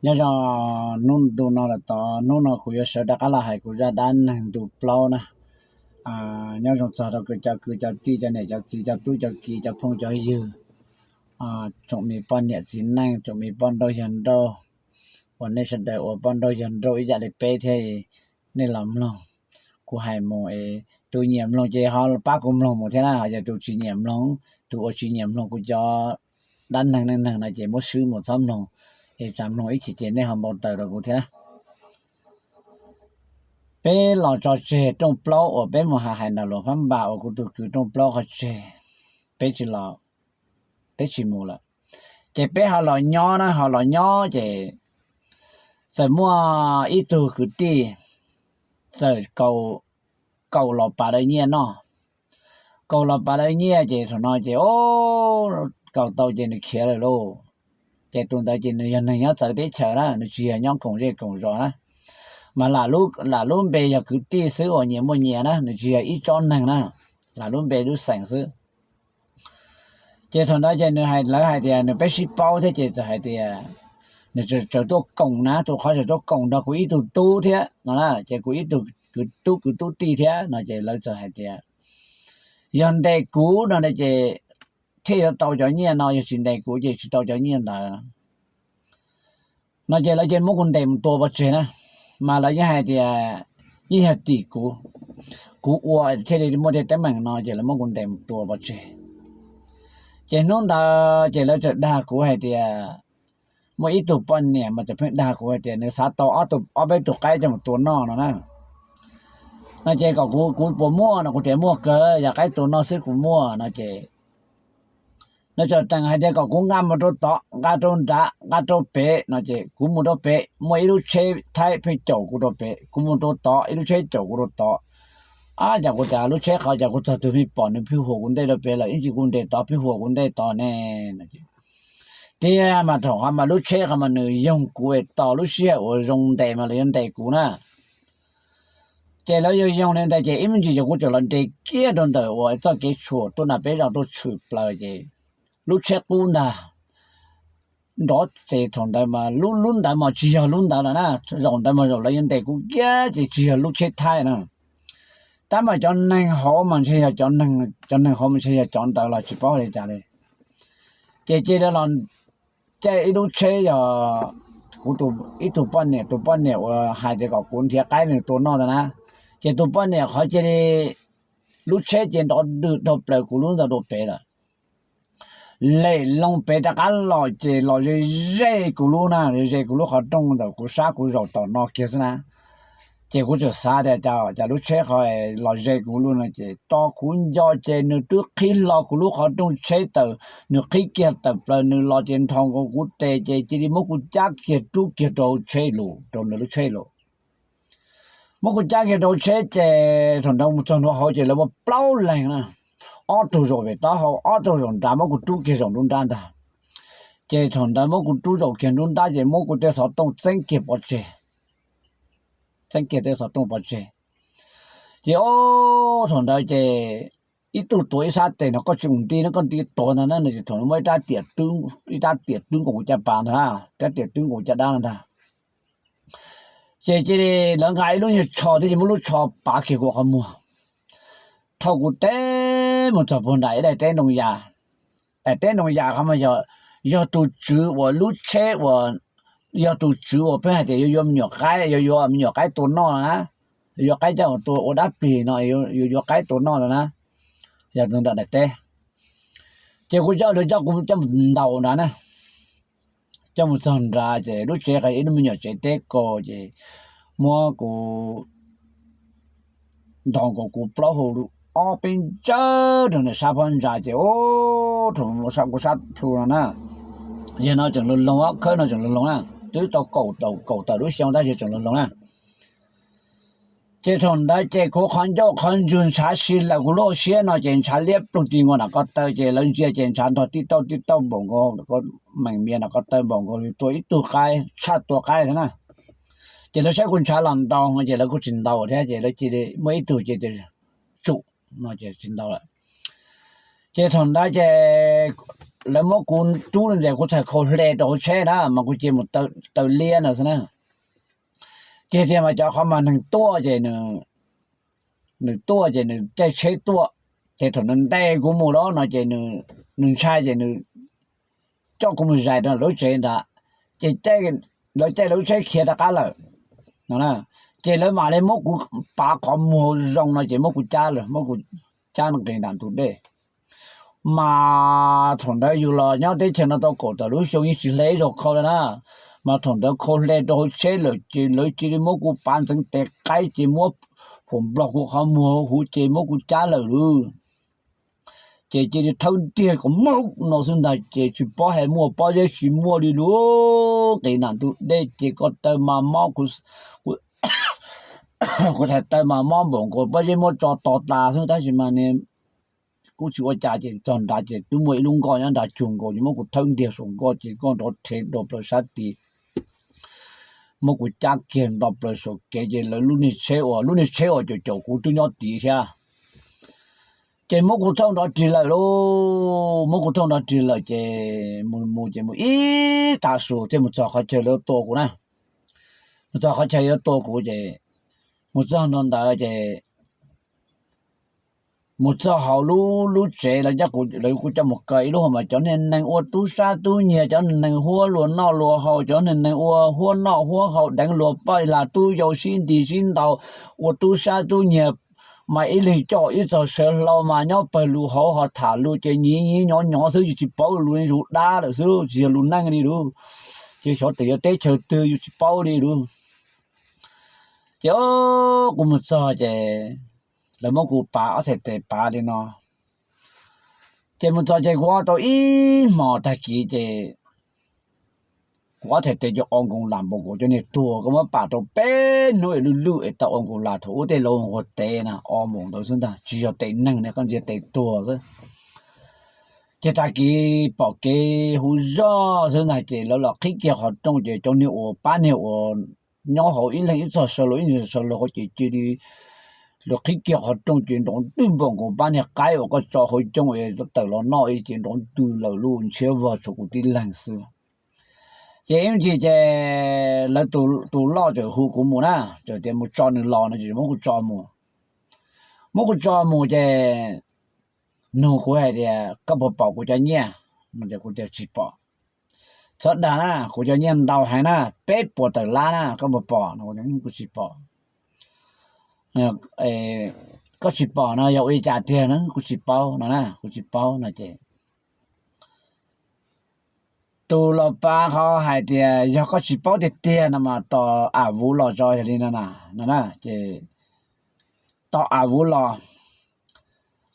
Nyob zoo hnub ntu no los tod, hnub no kuv yuav sawv rov qab los hais kuv zaj dab neeg ntu plaub na. Nyob zoo txog rau kuv cov kwv cov tij, cov niam cov txiv, cov tub cov kiv, cov phooj cov ywg, tsoom me poj niam txiv neej, tsoom me poj nrauj yawg nrauj, uas nej sawv daws ua poj nrauj yawg nrauj ib yam li peb thiab, nej los mloog. Kuv hais mus es tus nyiam mloog ces ho pab kuv mloog mus thiab na, yog tus tsis nyiam mloog, tus uas tsis nyiam mloog kuv cov dab neeg neej neeg no ces muab swb mus txhob mloog, es tsam mloog ib chim ces nej ho npau taws rau kuv thiab. Peb los tso tseg rooj plaub uas peb mus hais hais nram Luas Phab Npas uas kuv tus kwv rooj plaub qhov tseg, peb tsis los, peb tsis mus lawm. Ces peb ho los nyob na, ho los nyob ces txawm muaj ib tug kwv tij txawm kaus los pav lawv nyiaj noj. Kaus los pav lawv nyiaj ces thaum no ces, o, kaus tau ces nws khiav lawm lauj. Ces tus ntawd ces nws yog neeg nyob txawv teb chaws na, nws tsis yog nyob koom zej koom zos na. Mas lam lub npe yog kwv tij xwb uas nyias muaj nyias na, nws tsis yog ib tsob neeg na, lam lub npe lub xeem xwb. Ces thaum ntawd ces nws hais, lawv hais tias nws peb sib paub thiab ces txawm hais tias nws tseem tuaj koom na, tus qhov tseem tuaj koom nrog kuv ib tug tub thiab no na, ces kuv ib tug kwv tub kwv tub tij thiab no ces lawv txawm hais tias yog ntes kuv no ces thiaj yuav tau cov nyiaj no, yog tsis ntes kuv ces tsis tau cov nyiaj ntawd no ces lawv cia li muab kuv ntes mus tua pov tseg na. Mas lawv yeej hais tias yeej yog tim kuv, kuv ua thiaj li muaj tej teeb meem no ces lawv muab kuv ntes mus tua pov tseg. Ces hnub ntawd ces lawv txawm dag kuv hais tias, muaj ib tug poj niam mas txawm pheej dag kuv hais tias nws xav tau ob peb tug qaib coj mus tua noj no na. No ces kom kuv, kuv puas muaj no, kuv tias muaj kawg, yog qaib tua noj xwb kuv muaj no ces nws txawm teem hais tias kom kuv nqa mus rau tod, nqa rau nrad, nqa rau pem no ces kuv mus rau pem, muaj ib lub tsheb Thaib pheej caum kuv rau pem, kuv mus rau tod, ib lub tsheb caum kuv rau tod. Ab, cas kuv tias lub tsheb qhov cas kuv txog twg pheej pom nws pheej huam kuv ntej rau pem lawm, ib ntsis kuv nres tod pheej huam kuv ntej tod ne. Tiag mas thaum qhov mas lub tsheb qhov mas nws yoog kuv es tos lub sij hawm uas zoo ntes mas lawv yuav ntes kuv na. Ces lawv yog yoog li ntawd ces ib me ntsis ces kuv txawm los nres kiag rau ntawm uas txoj kev tshuam tuaj nram peb zos tuaj tshwm plaws ces lub tsheb qub ntag. Nrov ces thaum ntawd mas lub, lub ntawd mas tsis yog lub ntawd lawm na, zaum ntawd mas zaum lawv yuav ntes kuv kiag ces tsis yog lub tsheb Thaib na. Tab mas cov neeg hauv mas ntshe yog cov neeg, cov neeg hauv mas ntshe yog cov ntawd los tsis paub li cas li. Ces cia li los caij ib lub tsheb yog kuv ib tug poj niam, tus poj niam uas hais tias kom kuv nrhiav qaib nws tua noj ntawd na. Ces tus poj niam qhov cia li, lub tsheb ces nrov ntws dhau plaws kuv lub ntawd rau pem lawm. Lem loo pem rov qab los ces los ze ze kuv lub na, ze kuv lub qhov rooj ntawm kuv sab kuv zaum tom no kiag xwb na. Ces kuv txawm xav tias cas lub tsheb qhov los ze kuv lub no ces tos kuv nco ces nws twb qhib hlo kuv lub qhov rooj tsheb tawm, nws qhib kiag tawm plaws nws los ces nthos nkaus kuv tes ces cia li muab kuv cab kiag rub kiag rau hauv tsheb lawm, rau nws lub tsheb lawm. Muab kuv cab kiag rau hauv tsheb ces thaum ntawd mus txog nraum hauv ces lawv muaj plaub leeg na, ob tug zaum pem taub hau, ob tug zaum nrad, muab kuv rub kiag zaum nruab nrab ntag. Ces thaum ntawd muab kuv rub zaum kiag nruab nrab ces muab kuv tej xov tooj txeeb kiag pov tseg, txeeb kiag tej xov tooj pov tseg. Ces o, thaum ntawd ces ib tug tuav ib sab tes no, koj tsis mus nti no, koj nti tuag ntag na no ces thaum muab ib rab tiam twb nkaus kuv caj pas ntag, rab tiam twb nkaus kuv caj dab no ntag. Ces cia li lawv nqa ib lub nyuag tsho thiab ces muab lub tsho pav kiag kuv qhov muag, thauj kuv teb mus txog puag nram ib daim teb ntoo yas. Daim teb ntoo yas qhov mas yog tus tswv uas lub tsheb uas, yog tus tswv uas pheej hais tias yuav yuav me nyuam qaib, yuav yuav me nyuam qaib tua noj na, yuav qaib coj tua ua dab plig no, yuav yuav qaib tua noj no na, yog tus nram daim teb. Ces kuv coj, lawv coj kuv coj mus ntaus nrad na. Coj mus txog nrad ces lub tsev qhov ib lub me nyuam tsev teb kaus ces muab kuv ntaus nkaus kuv plaub hau ob peb ntsawj rau ntawm sab phab ntsa ces ub, kuv sab plhu no na, yog no tseem loog loog, khawb no tseem loog loog na, twb tau kaum tawm lub xyoo tab sis tseem loog loog na. Ces thaum ntawd ces kuv qhov ncauj qhov ntswg ntshav si lawm, kuv lub hauv siab no ces ntshav liab ploog ti nkaus nram ko taw ces lawv ntsia ces ntshav nrog tib tauj tib tauj npaum nkaus, meem mias nram ko taw npaum nkaus tua ib tug qaib, tshaj tua qaib thiab na. Ces lawv saib kuv ntshav los ntau ces lawv kuj tsis ntaus thiab ces lawv cia li muaj ib tug ces tias tsum no ces tsis ntaus lawm. Ces thaum ntawd ces lawv muab kuv rub ntes kuv txhais khau hle rau hauv tsheb na mas kuv cia mus taw liab ntawd xwb na. Ces tias mas cov qhov mas neeg tuaj ces nws tuaj ces nws caij tsheb tuaj, ces thaum nws ntes kuv mus lawm no ces nws ntshai ces nws coj kuv mus zais rau lub tsev ntawd, ces lawv caij lawv lub tsheb khiav rov qab lawm no. Ces lawv mam li muab kuv pav qhov muag zoo no ces muab kuv cab lawm, muab kuv cab nqis nram ntug dej. Mas thaum ntawd yus los nyob teb chaws no tau kaum tawm lub xyoo yeej tsis hle ib zaug khau li na. Mas thaum ntawd khau hle rau hauv tsheb lawm ces lawv cia li muab kuv pav ntxeev tes qaib ces muab pum nplog kuv qhov muag huv ces muab kuv cab lawm lauj. Ces cia li thawb ntiag kom mog no xwb ntag ces tsis paub hais muaj pob zeb tsis muaj li lauj. Nqis nram ntug dej ces ko taw mas mob, kuv txhais taw mas mob npaum nkaus pob zeb muab tso to tas xwb tab sis mas kuj tsis ua cas ces txog nrad ces twb muaj ib lub nkoj nyob nrad cuag nkaus ces muab kuv thawb ntiag saum nkoj ces nkoj nrov rhe nto plaws sab tid. Muab kuv cab kiag nto plaws saum kev ces lawv lub niag tsheb uas, lub niag tsheb uas caum caum kuv twb nyob tid thiab. Ces muab kuv thauj nrov rig lawm lauj, muab kuv thauj nrov rig lawm ces mus mus ces mus ib tav su thiaj mus txog qhov chaw lawv tua kuv na. Mus txog qhov chaw yuav tua kuv ces mus txog ntua ntawd ces mus txog hauv lub lub tsev lawv coj kuv, lawv kuv coj mus kaw ib lub hauv mas cov niag neeg ua tub sab tub nyiag, cov niag neeg huab luag noj luag haus, cov niag neeg ua huab noj huab haus deev luag poj lag tub yau sib nti sib ntaus, ua tub sab tub nyiag. Mas ib leeg coj ib txog sawv hlau mas nyob pawg lug hauv ho tham lus ces nyiav nyiav nyov nyov xwb, yus tsis paub lus, lus dab lawm xwb, tsis yog lus neej li lauj. Ces xyov tes yog teb chaws twg yus tsis paub li lauj. Ces kuv mus txog ces lawv muab kuv pav ob txhais tes pav li no. Ces mus txog ces kuv ob tau ib hmos tag kis ces kuv ob txhais tes ces o nkoos lam npaum nkaus cov niag tuag koj muab pam rau peb hnub es lwj lwj es tau o nkoos lam thaum ub tej laus ua tev na, o npaum ntawd xwb ntag, tsis yog tes neeg ne, koj ntsia tes tuag xwb. Ces tag kis pom kev hu zog xwb ntag ces lawv los qhib kiag qhov rooj ces cov niag uas pab niag uas nyob hauv ib leeg ib txog sawv los ib txog sawv los ces cia li lawv qhib kiag qhov rooj ces nrov ntwg npaum nkaus pab niag qaib uas koj tso hauv coob es tawm los noj ces nrov ntwg lawm lauj, ntshiab vog tshuav kuv tib leeg xwb. Ces ib ntsis ces lawv tus loj txawm hu kuv mus na, txawm tias mus tso nws los no ces muab kuv tso mus. Muab kuv tso mus ces nug kuv hais tias koj puas pom kuv cov nyiaj no ces kuv tias tsis pom. Txhob dag na, kuv cov nyiaj ntau heev na, peb puas tawm lab na, koj puas pom no, kuv tsis pom. Koj tsis pom no yog ua li cas tiag na, kuv tsis paub no na, kuv tsis paub no ces tus los pav qhov hais tias yog koj tsis paub tiag tiag no mas tos Am Vuv los tso yog li no na, no na ces tos Am Vuv los.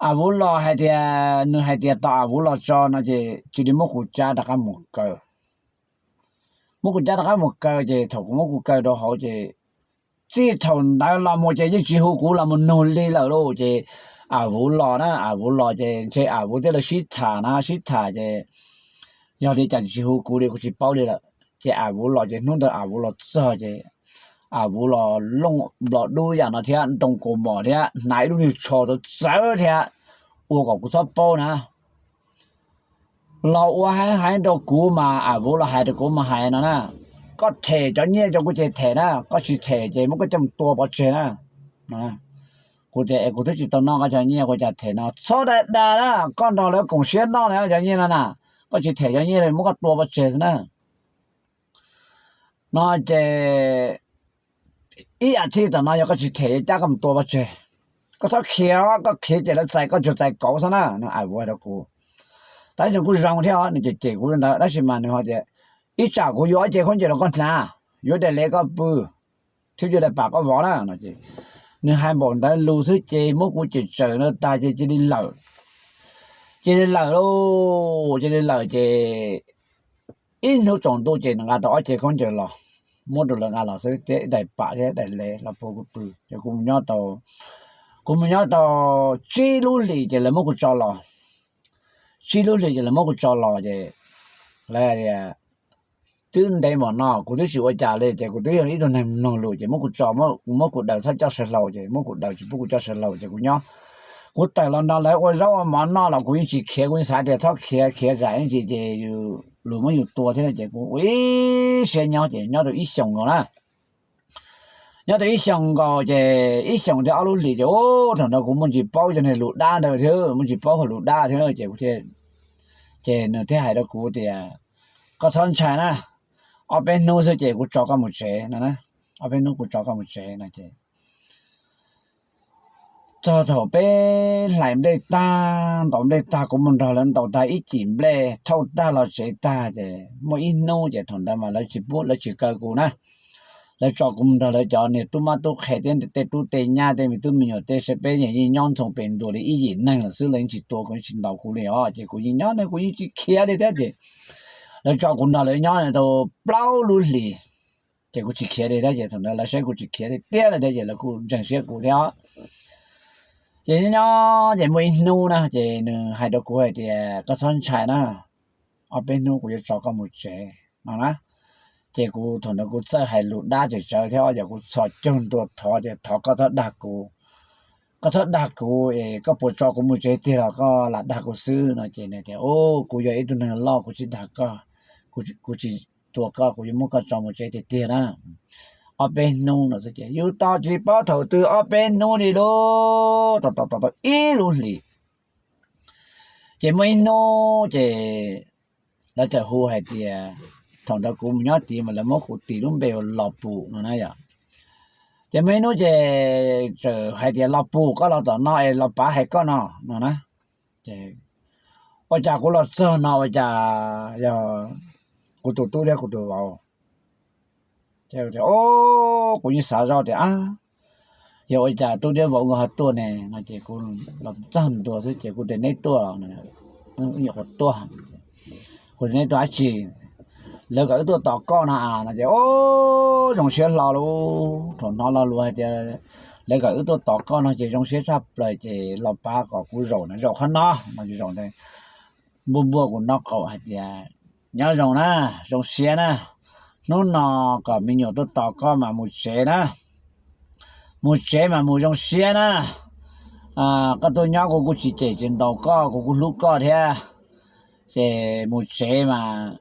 Am Vuv los hais tias, nws hais tias tos Am Vuv los tso no ces cia li muab kuv cab rov qab mus kaw. Muab kuv cab rov qab mus kaw ces thaum kuv muab kuv kaw rau hauv ces txij thaum ntawd los mus ces yeej tsis hu kuv los mus nug li lawm lauj. Ces Am Vuv los na, Am Vuv los ces ntshe Am Vuv thiab lawv sib tham na, sib tham ces yog li cas tsis hu kuv li kuv tsis paub li lawm. Ces Am Vuv los ces hnub ntawd Am Vuv los txog ces Am Vuv los looj nplos dub yam no thiab ntoo kaus mom thiab hnav ib lub niag tsho txawv txawv thiab ua kom kuv txhob paub na. Los ua heev heev rau kuv mas Am Vuv los hais rau kuv mas hais no na, koj them cov nyiaj rau kuv ces them na, koj tsis them ces muab koj coj mus tua pov tseg na. Kuv tias es kuv twb tsis tau noj koj cov nyiaj kuv cas them no, txhob dag dag na, koj nrog lawv koom siab noj na cov nyiaj no na, koj tsis them cov nyiaj muab koj tua pov tseg xwb na. No ces ib as thiv tom no yog koj tsis them cab koj mus tua pov tseg. Koj txhob khiav, koj khiav ces lawv txais koj cuag txais kauv xwb na, no Am Vuv hais rau kuv. Tab sis nws kuj zoo thiab os, nws cem cem kuv li ntawd tab sis mas nws ho tias ib tsam kuv yuav ob ce khaub ncaws rau koj hnav, yuav daim lev koj pw thiab yuav daim pam koj vov na no ces nws hais npaum ntawd lus xwb ces muab kuv cem tsawm ntawd tag ces cia li lawm. Cia li lawm lauj, cia li lawm ces ib hnub tsaus ntuj ces nws nqa tau ob ce khaub ncaws los, muab rau lawv nqa los xwb thiab daim pam thiab daim lev los pub kuv pw ces kuv mus nyob tau, kuv mus nyob tau tsib lub hlis ces lawv muab kuv tso los. Tsib lub hlis ces lawv muab kuv tso los ces lawv tias twb ntev npaum no kuv twb tsis ua cas li ces kuv twb yog ib tug neeg mloog lus ces muab kuv tso, muab kuv daws txhob coj saw hlau ces muab kuv daws tsis pub kuv coj saw hlau ces kuv nyob, Kuv tawm los nrog lawv ua zaub ua mov noj los kuv yeej tsis khiav, kuv yeej xav tias txhob khiav, khiav zam ib ntsis ces luag muab yus tua thiab no ces kuv ua ib siab nyob ces nyob rau ib xyoos nkaus na. Nyob rau ib xyoos nkaus ces ib xyoos thiab ob lub hlis ces ub, thaum ntawd kuv muaj ntsis paub cov niag lus dab ntawd thiab, muaj ntsis paub hais lus dab thiab ces kuv thiaj, ces nws thiaj hais rau kuv tias, koj txhob ntshai na, ob peb hnub xwb ces kuv tso koj mus tsev no na, ob peb hnub kuv tso koj mus tsev no ces txog thaum peb hlais nplej tag, ntaus nplej tag, kuv mus nrog lawv ntaus tag ib cim nplej thauj tag los tsev tag ces muaj ib hnub ces thaum ntawd mas lawv tsis pub, lawv tsis kaw kuv na. Lawv tso kuv mus nrog lawv cov niag tub mab tub qhe thiab tej tub tej nyab tej me tub me nyuam tej sab peb yeej nyob ntxoov pes ntuas li ib yim neeg lawm xwb, lawv yeej tsis tua kuv, yeej tsis ntaus kuv li os. Ces kuv yeej nyob ne, kuv yeej tsis khiav li thiab ces lawv tso kuv nrog lawv nyob tau plaub lub hlis ces kuv tsis khiav li thiab ces thaum ntawd lawv saib kuv tsis khiav tiag tiag lawm thiab ces lawv kuj ntseeg siab kuv thiab. Ces nyob nyob ces muaj ib hnub na ces nws hais rau kuv hais tias koj txhob ntshai na, ob peb hnub kuv yuav tso koj mus tsev no na. Ces kuv thaum ntawd kuv txawj hais lus dab tsawm tsawv thiab, yog kuv txhos caug ntua thov tias thov koj txhob dag kuv, koj txhob dag kuv es koj puas tso kuv mus tsev tiag los koj lam dag kuv xwb no ces nws tias, kuv yog ib tug neeg loj, kuv tsis dag koj, kuv tsis tua koj, kuv yuav muab koj tso mus tsev tiag tiag na. Ob peb hnub no xwb ces yus tos tsis paub thaum twg ob peb hnub li lauj, tos tos tos tau ib lub hlis ces muaj ib hnub ces lawv txawm hu hais tias, thaum ntawd kuv mus nyob tid mas lawv muab kuv tis lub npe ua Los Pus no na yom. Ces muaj ib hnub ces txawm hais tias Los Pus, koj los tom no es Los Pav hais koj no no na. Ces ua cas kuv los txog no ua cas yog kuv tus tub thiab kuv tus vauv. Kuv yeej xav zoj tias, yog ua cas tub thiab vauv nkawd ho tuaj ne no ces kuv los txog ntua xwb ces kuv tias neb tuaj, nyuam qhuav tuaj, kuv tias neb tuaj dab tsi? Lawv kom wb tuaj tos koj no a no ces zoo siab hlo lauj. Thaum hnov lo lus hais tias lawv kom wb tuaj tos koj no ces zoo siab tshaj plaws ces Los Pav kom kuv zaum no, zaum qhov no no ces zaum ntawd npuaj npuaj kuv nraub qaum hais tias, nyob zoo na, zoo siab na, hnub no kom me nyuam tuaj tos koj mas mus tsev na, mus tsev mas mus zoo siab na. Koj tuaj nyob kuv kuj tsis cem tsis ntaus koj, kuv kuj hlub koj thiab. Ces mus tsev mas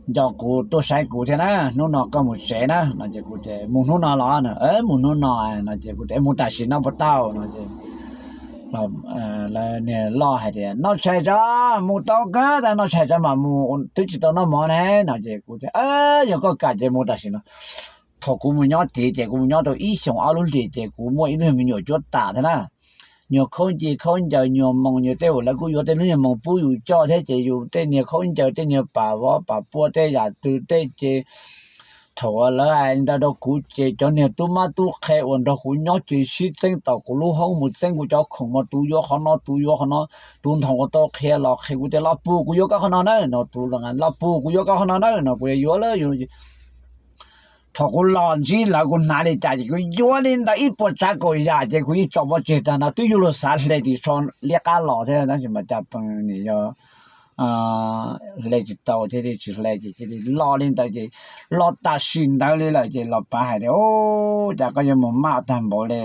nco kuv tuaj saib kuv thiab na, hnub no koj mus tsev na no ces kuv tias mus hnub no los? Mus hnub no no ces kuv tias mus tam sim no puas tau no ces lawv niag loj hais tias noj tshais tso, mus tau kawg tas noj tshais tso mas mus, twb tsis tau noj mov ne no ces kuv tias yog koj kam ces mus tam sim no. Thaum kuv mus nyob tid ces kuv mus nyob rau ib xyoos ob lub hlis ces kuv muaj ib lub me nyuam cuab tam thiab na. Nyuag khaub nce khaub ncaws, nyuag moos, nyuag tej uas lawv kuj yuav tej lub nyuag moos pub yus coj thiab ces yus tej niag khaub ncaws, tej niag pam vov pam pua, tej yam twg tej ces thaum uas lawv hais li ntawd rau kuv ces cov niag tub mab tub qhe uas nrog kuv nyob ces sib txeeb tom kuv lub hoob mus txeeb kuv cov khoom mas tus yuav qhov no tus yuav qhov no. Tus ntoo uas tau qhia los qhia kuv tias Los Pus, kuv yuav koj qhov no na no, tus Los Pus, kuv yuav koj qhov no na no, kuv yuav lawm. Thaum kuv los ntsib lawv kuv hnav li cas ces kuv yuav li ntawd ib puas tsav kaum yam ces kuv yeej tso pov tseg tag nrho, twb yuav luag xav hle ris tsho liab qab los thiab tab sis mas cas pes nim yog hle tsis tau thiab tsis hle ces cia li los li ntawd ces los tam sim ntawd li lawm ces Los Pav hais tias, Ub, cas koj yuav mus maj tag npaum li?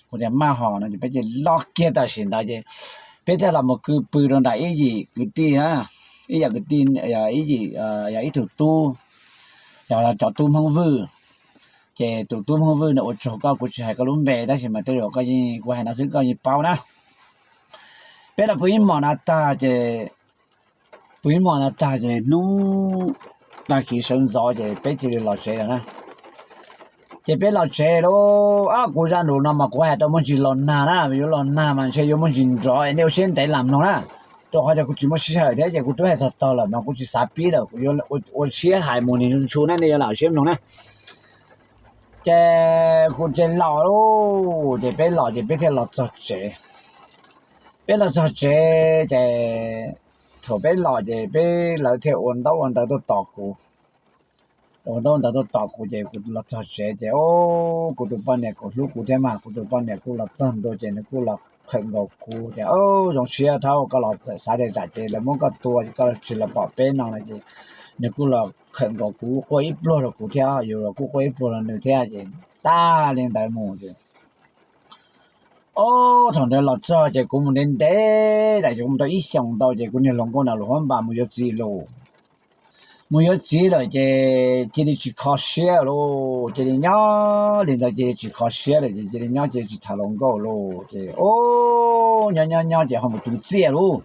Kuv tias maj hos no ces peb cia li los kiag tam sim ntawd ces peb thiaj los mus kwv pw rau nram ib yim kwv tij na, ib yam kwv tij, ib yim, yog ib tug tub, yog cov tub Hmoob Vwj. Ces tus tub Hmoob Vwj no ua tsaug koj, kuv tsis hais koj lub npe tab sis mas tej zaum koj yeej, kuv hais no xwb koj yeej paub na. Peb los pw ib hmos no tag ces, pw ib hmos no tag ces hnub tag kis sawv ntxov ces peb cia li los tsev lawm na. Ces peb los tsev lauj, kuv zaj lus no mas kuv hais rau muaj ntsis los nag na, yuav los nag mas ntshe yuav muaj ntsis nrov, nej ua siab ntev lam mloog na. Rau qhov tias kuv tsis muaj sij hawm thiab ces kuv twb hais txog tog lawm mas kuv tsis xav pib lawm, kuv yuav ua siab hais mus nim ntshu na, nej yuav lam ua siab mloog na. Ces kuv ces los lauj, ces peb los ces peb thiaj los txog tsev. Peb los txog tsev ces thaum peb los ces peb, lawv thiaj ua ntaub ua ntawv tuaj tos kuv. Ua ntaub ua ntawv tuaj tos kuv ces kuv los txog tsev ces, o, kuv tus poj niam kuj hlub kuv thiab mas, kuv tus poj niam kuj los txog ntua ces nws kuj los khawm nkaus kuv tias, o, zoo siab thaum koj los txawm xav tias zam ces lawv muab koj tua ces koj tsis los pom peb no no ces nws kuj los khawm nkaus kuv, quaj ib pluag rau kuv thiab, yus los kuj quaj ib pluag rau nws thiab ces tag li ntawd mus ces Ob, thaum ntawd los txog ces kuv mus ntev ntev lawm, ces kuv mus tau ib xyoos ntau ces kuv niag hluas nkauj ntawd los huab npas mus yuav txiv lawm. Mus yuav txiv lawm ces cia li tsis kho siab lauj, cia li nyob li ntawd cia li tsis kho siab lawm ces cia li nyob cia li tsis tham hluas nkauj lauj. Ces ob, nyob nyob nyob ces ho mus twv txiaj lauj.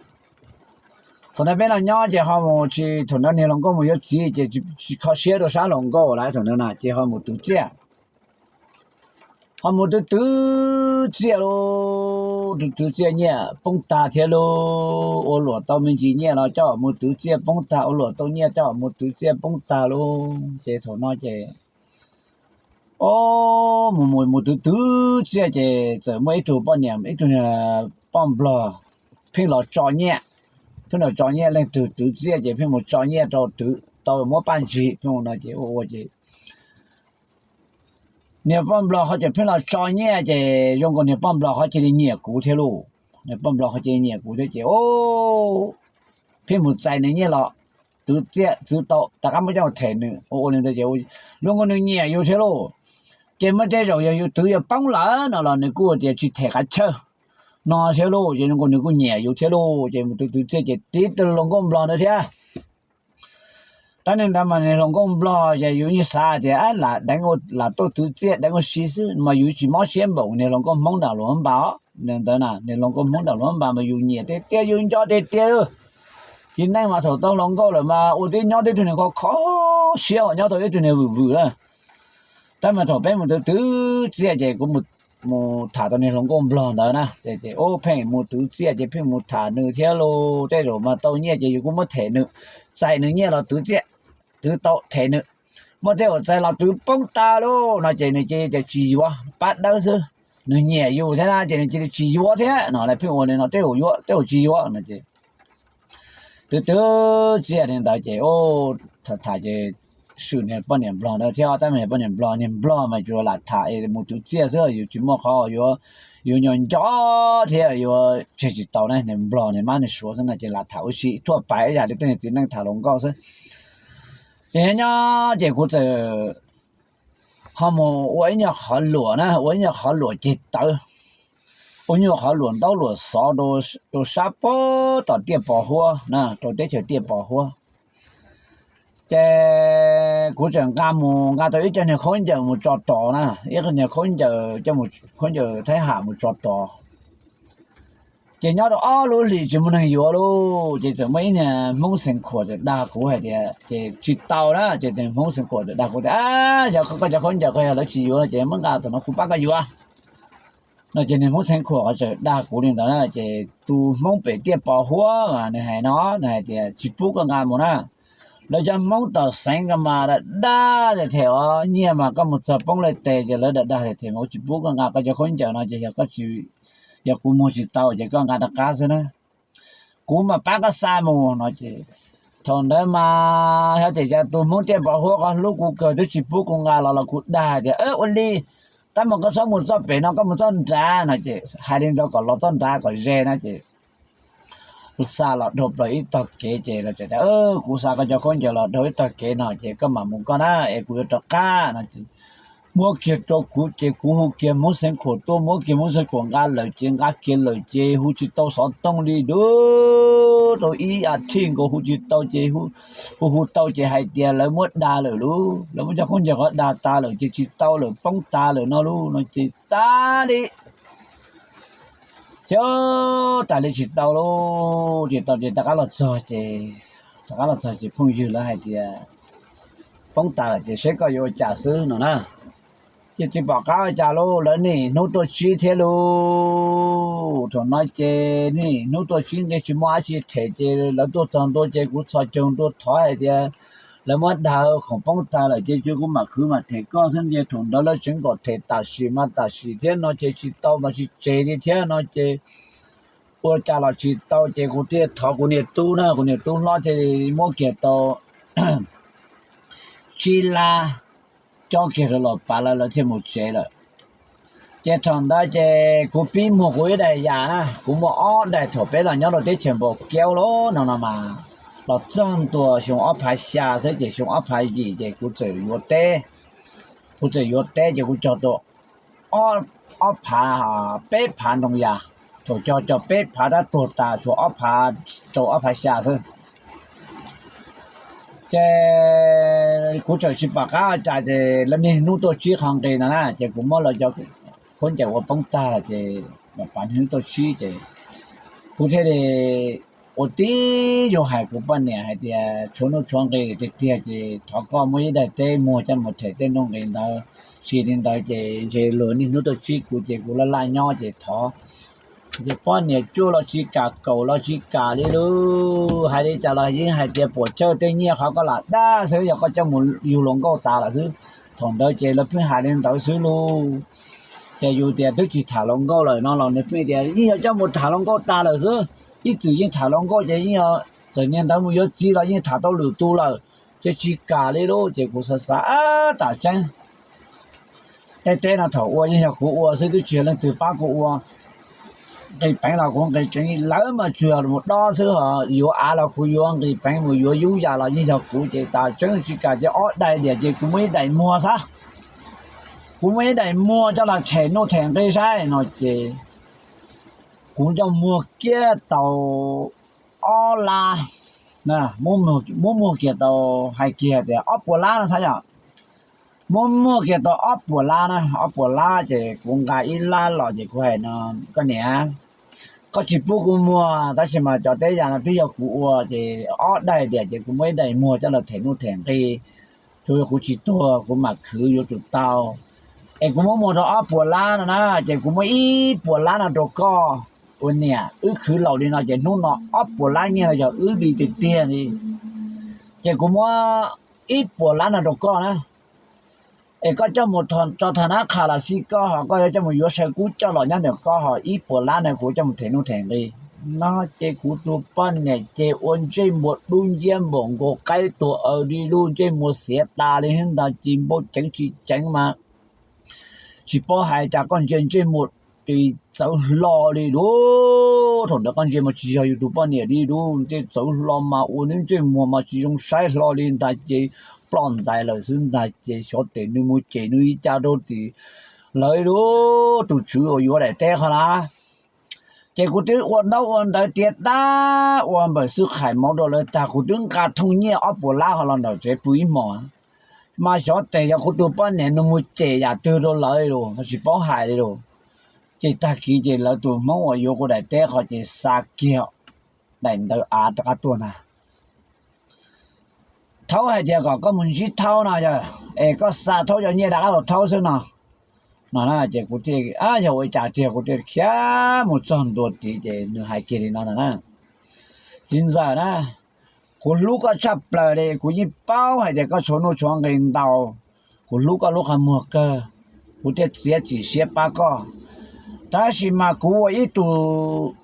Thaum ntawd peb los nyob ces ho mus tsis, thaum ntawd niag hluas nkauj mus yuav txiv ces tsis kho siab rau sab hluas nkauj lawm, thaum ntawd na ces ho mus twv txiaj. Ho mus twv twv txiaj lauj, twv twv txiaj nyiaj poob tag thiab lauj, ua luam tau me ntsis nyiaj los coj mus twv txiaj poob tag, ua luam tau nyiaj coj mus twv txiaj poob tag lauj. Ces thaum no ces ob, mus mus mus twv twv txiaj ces txawm muaj ib tug poj niam, ib tug poj nplog pheej los tso nyiaj, pheej los tso nyiaj, leej twg twv txiaj ces pheej mus tso nyiaj rau twv tau muab paj ntsig pheej no ces ua ua ces niag poj nplog ho tseem pheej los tso nyiaj ces zoo nkaus niag poj nplog ho cia li nyiam kuv thiab lauj. Niag poj nplog ho cia li nyiam kuv thiab ces ob, pheej mus txais nws nyiaj los twv txiaj twv tau rov qab muab coj them nws ua ua li ntawd ces zoo nkaus nws nyiam yus thiab lauj. Ces muaj tej zaum yog yus twv yuav poob lawm no los nws kuj tias tsis them qab chawj no thiab lauj, ces zoo nkaus nws kuj nyiam yus thiab lauj. Ces mus twv twv txiaj ces tiv tus hluas nkauj nplog ntawd thiab. Tab nig ntawd mas niag hluas nkauj nplog ces yus yeej xav tias lam deev ua lam tuaj twv txiaj deev ua si xwb mas yus tsis mob siab npaum niag hluas nkauj hmoob nram luas npas os. Ntawd na niag hluas nkauj hmoob nram luas npas mas yus nyiam tiag tiag yus nco tiag tiag. Txiv neej mas thaum tau hluas nkauj lawm mas ua tib nyob tib tug niag kho kho siab, nyob tau ib tug niag vwm vwm na. Tab mas thaum peb mus twv twv txiaj ces kuv mus tham tau niag hluas nkauj nplog ntawd na, ces pheej mus twv txiaj ces pheej mus tham nws thiab lauj. Tej zaum mas tau nyiaj ces yus kuj muab them nws, txais nws nyiaj los twv txiaj, twv tau them nws. Muaj tej zaum txais los twv poob tas lauj no ces nws cia li tsis yuav, pab dawb xwb. Nws nyiam yus thiab na ces nws cia li tsis yuav thiab no, pheej ua li no, tej zaum yuav tej zaum tsis yuav no ces twv twv txiaj li ntawd ces tham tham ces swm niag poj niam nplog ntawd thiab, tab mas niag poj niam nplog, niag nplog mas yuav lam tham es mus twv txiaj xwb, yus tsis muaj qhov yuav, yuav nco nco thiab yuav tseg tsis tau na, niag nplog niag mab niag suav xwb no ces lam tham ua si thuaj pais ib yam li tej niag txiv neej tham hluas nkauj xwb. Ces nyob nyob ces kuv txawm ho mus ua ib nyuag qhov luam na, ua ib nyuag qhov luam ceg tawv, ua nyuag qhov luam ntaub luam xov rau sab puag tom Tiaj Pos Huab na, rau teb chaws Tiaj Pos Huab. Ces kuv txawm nqa mus, nqa tau ib co niag khaub ncaws mus tso tod na, ib co niag khaub ncaws, khaub ncaws Thaib Ham mus tso tod. Ces nyob rau ob lub hlis tsis muaj neeg yuav lauj, ces txawm muaj ib niag Hmoob Xeev Khuam txawm dag kuv hais tias, ces tsis tau na, ces niag Hmoob Xeev Khuam txawm dag kuv tias, yog koj cov khaub ncaws ko yog lawv tsis yuav no ces muab nqa tom no kuv pab koj yuav no ces niag Hmoob Xeev Khuam txawm dag kuv li ntawd na, ces tus Hmoob pem Tiaj Pos Huab mas nws hais no, nws hais tias tsis pub koj nqa mus na. Lawv cov Hmoob tom Xeev ko mas dag dag them os, nyiaj mas koj mus txog poob lawm tes ces lawv dag dag them mas kuv tsis pub koj nqa koj cov khaub ncaws no ces yog koj tsis, yog kuv muag tsis tau ces koj nqa rov qab xwb na. Kuv mam pab koj xa mus no ces thaum ntawd mas hais tias cas tus Hmoob Tiaj Pos Huab ko hlub kuv kawg twb tsis pub kuv nqa los los kuv dag tias ua li, tab mas koj txhob mus txoj pem no, koj mus txoj nrad no ces hais li ntawd kom los txoj nrad kom ze na ces kuv xa los dhau plaws ib tog kev ces lawv tias kuv xa koj cov khaub ncaws los dhau ib tog kev no ces koj mam mus koj na, es kuv yuav rov qab no ces muab kiag rau kuv ces kuv hu kiag Hmoob Xeev Khuam tuaj, muab kiag Hmoob Xeev Khuam nqa lawm ces nqa kiag lawm ces hu tsis tau xov tooj li, dub rau ib as thiv nkaus hu tsis tau ces hu hu tau ces hais tias lawv muab dag lawm lauj, lawv muab cov khaub ncaws qhov dag tas lawm ces tsis tau lawm, poob tas lawm no lauj no ces tas li, ces tas li tsis tau lauj, tsis tau ces rov qab los txog ces, rov qab los txog ces phooj ywg lawv hais tias poob tas lawm ces seb koj yuav ua cas xwb no na. Ces tsis pom qab ua cas lauj, lawv niaj hnub tuaj tsib thiab lauj. Thaum no ces niaj hnub tuaj tsib nqi tsis muaj dab tsi them ces lawv tuaj txog ntua ces kuv txhos caug ntua thov hais tias lawv muab dag khoom poob tag lawm ces cia kuv mam khwv mam them koj xwb ces thaum ntawd lawv tseem kom them tam sim mas tam sim thiab no ces tsis tau mas tsis tseg li thiab no ces ua cas los tsis tau ces kuv thiaj thov kuv niag tub na, kuv niag tub hlob thiaj muab kiag tau tsib lab cob kiag rau los pav lawv, lawv thiaj mus tsev lawm. Ces thaum ntawd ces kuv pib muag kuv ib daim yam na, kuv muaj ob daim thaum peb los nyob rau teb chaws Npaus Kiaub los no no mas, los txog ntua xyoo ob phav xya xwb ces xyoo ob phav yim ces kuv txawm yuav teb, kuv txawm yuav teb ces kuv cog tau ob ob phav, peb phav nroo yas, thaum cog cog peb phav tab tuag tas tshuav ob phav rau ob phav xya xwb. Ces kuv txawm tsis pom qab ua cas ces lawv niaj hnub tuaj sib qho nqi no na, ces kuv muab lawv cov khaub ncaws ua poob tag ces pab niaj hnub tuaj sib ces kuv thiaj li ua tib zoo hais kuv poj niam hais tias tshuav nuj tshuav nqi tiag tiag ces thov koj muab ib daim teb muag coj mus them tej nuj nqi ntawd, tsis li ntawd ces ntshe luag niaj hnub tuaj sib kuv ces kuv laj laj nyob ces thov. Ces poj niam cuaj los tsis kam, kaum los tsis kam li lub, hais li cas los yeej hais tias puas tsawg tej nyiaj qhov koj lam dag xwb, yog koj coj mus yug hluas nkauj tas lawm xwb. Thaum ntawd ces lawv pheej hais li ntawd xwb lub. Ces yus tias twb tsis tham hluas nkauj lawm no los nws pheej tias yeej yog coj mus tham hluas nkauj tas lawm xwb, ib txwm yeej tham hluas nkauj ces yeej yog txawm niag ntawd mus yuav txiv los yeej tham tau lwm tus lawm, ces tsis kam li lub. Ces kuv xav xav, ab, tam tseeb tej teb no thaum ua yeej yog kuv ua xwb, twb tsis yog leej twg pab kuv ua. Nqis peev los kuv nqis peev, lawv mas tsuas mus dob xwb, ho yuav av los kuv yuav, nqis peev mus yuav yub yas los yeej yog kuv, ces tam tseeb tsis kam ces ob daim diam ces kuv muab ib daim muag xwb. Kuv muab ib daim muag coj los them nuj them nqi saib no ces kuv coj muag kiag tau ob lab, muab muag kiag tau, hais kiag tias ob puas lab no xav yom. Muab muag kiag tau ob puas lab na, ob puas lab ces kuv nqa ib lab los ces kuv hais no, koj niam, koj tsis pub kuv muag tab sis mas cov teb yam no twb yog kuv ua ces ob daim diam ces kuv muab ib daim muag coj los them nuj them nqi. Tsuas yog kuv tsis tuag kuv mam khwv yuav tsum tau. Es kuv muab muag rau ob puas lab no na, ces kuv muab ib puas lab no rau koj ua niam, wb khwv laus li no ces hnub no ob puas lab nyiaj no yog wb li tiag tiag li. Ces kuv muab ib puas lab no rau koj na, es koj coj mus tso tham nab qha los xij koj, ho koj yuav coj mus yuav saw kub coj los nyob ntawm koj, ho ib puas lab no kuv coj mus them nuj them nqi. No ces kuv tus poj niam ces ua ntsej muag dub nciab npaum nkaus qaib tuag aw li lub, ntsej muag xiav tas li, ntag ces npau ceev tsis ceev mas tsis paub hais cas koj ntsia ntsej muag ces txawv hlo li lub. Thaum ntawd koj ntsia mas tsis yog yus tus poj niam li lub, ntsej txawv hlo mas ua nws ntsej muag mas tsis zoo saib hlo li ntag ces ploj ntais lawm xwb ntag ces xyov tes nws mus cem nws li cas rau tim lawv lub, tus tswv uas yuav daim teb qhov na. Ces kuv twb ua ntaub ua ntawv tiav tab ua npawm xwb qhais mov rau lawv tag, kuv twb nqa thooj nyiaj ob puas lab ho los ntawm tsev pw ib hmos. Mas xyov tes yog kuv tus poj niam nws mus cem yam twg rau lawv los tsis paub hais li los. Ces tag kis ces lawv tus Hmoob uas yuav kuv daim teb qhov ces xa kiag daim ntawv av rov qab tuaj ntag. Thaub hais tias kom koj mus ntsib Thaub no yog, es koj xa Thaub cov nyiaj rov qab los Thaub xwb no. No ces kuv thiaj, yog ua cas tiag, kuv thiaj khiav mus txog ntua tid ces nws hais kiag li no na, txiv ntxawm na, kuv hlub koj tshaj plaws li, kuv yeej paub hais tias koj tshuav nuj tshuav nqi ntau, kuv hlub koj lub qhov muag kawg, kuv thiaj txiav txim siab pab koj. Tab sis mas kuv ua ib tug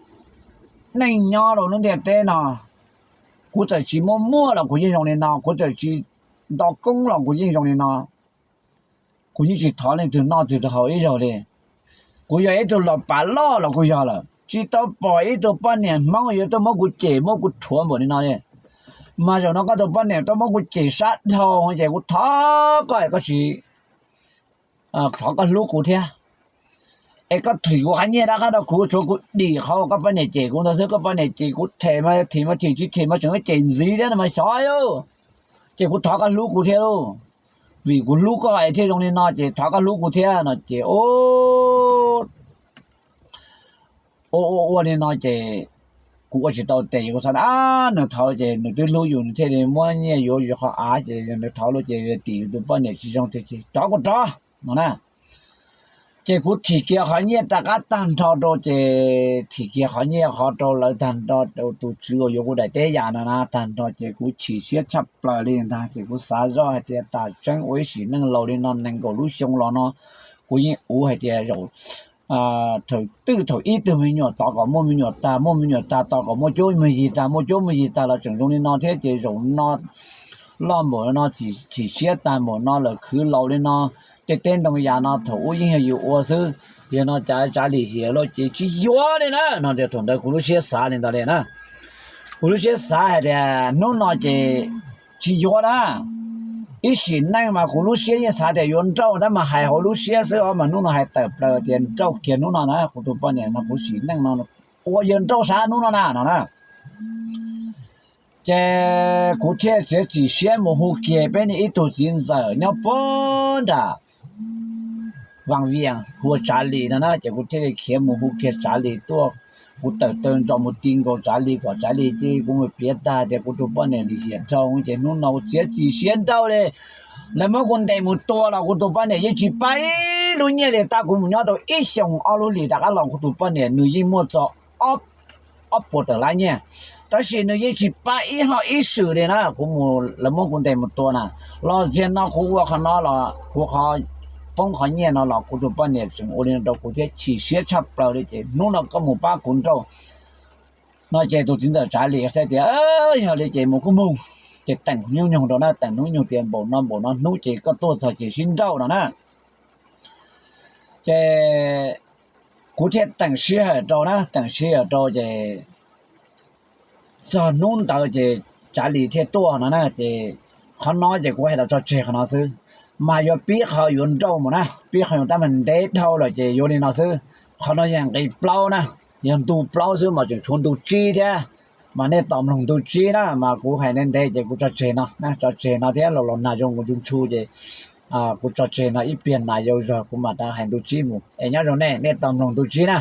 neej nyob rau lub ntiaj teb no, kuv txawm tsis muaj muaj los kuv yeej zoo li no, kuv txawm tsis nto koob los kuv yeej zoo li no. Kuv yeej tsis thov leej twg noj twg rau haus ib zaug li. Kuv yog ib tug laus pav loj los kuv yog lawm, tsis tau pom ib tug poj niam Hmoob yuav tuaj muab kuv cem muab kuv rhuav npaum li no li. Mas zaum no koj tus poj niam tuaj muab kuv cem sab dhau ces kuv thov koj es koj tsis, thov koj hlub kuv thiab. Es koj thim kuv qhov nyiaj rov qab rau kuv, tshuav kuv dim qhov uas koj poj niam cem kuv ntawd xwb, koj poj niam cem kuv them mas thim mas thim, tsis thim mas tseem cem ntxiv thiab no mas xyov. Ces kuv thov koj hlub kuv thiab lauj, vim kuv hlub koj es thiaj zoo li no ces thov koj hlub kuv thiab no ces ua ua ua li no ces kuv ua tsis tau tes, kuv xav, nws thov ces nws twb hlub yus nws thiaj li muab nyiaj yuav yus qhov av ces nws thov lawm ces tim yus tus poj niam tsis zoo tiag ces rov kuv rov no na. Ces kuv thim kiag qhov nyiaj rov qab tag nrho rau ces thim kiag qhov nyiaj qhov rau lawv tag nrho, rau tus tswv uas yuav kuv daim teb yam no na tag nrho ces kuv chim siab tshaj plaws li ntag ces kuv xav zoj hais tias tam tseeb ua ib sim neej laus li no nees nkaum lub xyoo los no kuv yeej ua hais tias zaum thaum twg thaum ib tug me nyuam tos kom muaj me nyuam tag, muaj me nyuam tag tos kom muaj cuab muaj yig tag, muaj cuab muaj yig tag los tseem zoo li no thiab ces zaum no loj npaum no chim siab tag npaum no lawm khwv laus li no, tej teb ntoo yam no thaum ub yeej yog yus ua xwb, yog no cas tsav lim hiam los ces tsis yuav li na no tias thaum ntawd kuv lub siab xav li ntawd li na. Kuv lub siab xav hais tias hnub no ces tsis yuav na, ib sim neej mas kuv lub siab yeej xav tias yuav nrauj tab mas hais hauv lub siab xwb os, mas hnub no hais tawm plaws tias nrauj kiag hnub no na. Kuv tus poj niam no kuv sim neej no ua yawg nrauj sab hnub no na no na. Ces kuv thiaj txiav txim siab mus hu kiag peb ib tug txiv ntxawm nyob puag nram Vaj Viaj, hu ua Tsav Lis no na. Ces kuv thiaj li khiav mus hu kiag Tsav Lis tuaj. Kuv tawm taw ntso mus ti nkaus Tsav Lis kom Tsav Lis cia kuv mus piav tag tias kuv tus poj niam lim hiam dhau, ces hnub no txiav txim siab nrauj li. Lawv muab kuv ntes mus tua los kuv tus poj niam yeej tsis pab ib lub nyiaj li. Tab kuv mus nyob tau ib xyoos ob lub hlis rov qab los kuv tus poj niam nws yeej muaj txog ob puas tawm lab nyiaj, tab sis nws yeej tsis pab ib hom ib swm li na. Kuv mus, lawv muab kuv ntes mus tua na, los txog no kuv ua qhov no los kuv qhov poob qhov nyiaj no los kuv tus poj niam tseem ua li no rau kuv thiab, chim siab tshaj plaws li. Ces hnub no koj mus pab kuv nrauj no. Ces tus txiv ntxawm Tsav Lis thiaj tias, yog li ces mus kuj mus. Ces teem hnub nyoog rau na, teem hnub nyoog tias npaum no npaum no hnub ces koj tuaj txog ces sib nrauj no na. Ces kuv thiaj teem sij hawm rau na, teem sij hawm rau ces txog hnub ntawd ces Tsav Lis thiaj tuaj no na. Ces qhov no ces kuv hais los tso tseg qhov no xwb, mas yuav pib qhov yuav nrauj mus na, pib qhov yuav tab mas ntev dhau lawm ces yuav li no xwb. Qhov no yog nqe plaub na, yog ntu plaub xwb mas tseem tshuav ntu tsib thiab, mas nej tos mloog ntu tsib na. Mas kuv hais ntev ntev ces kuv tso tseg no, tso tseg no thiab, los los nag zoo kuv ntsu ntsu ces kuv tso tseg no ib pliag nag yau zog kuv mam rov hais ntu tsib mus es nyob zoo nej, nej tos mloog ntu tsib na.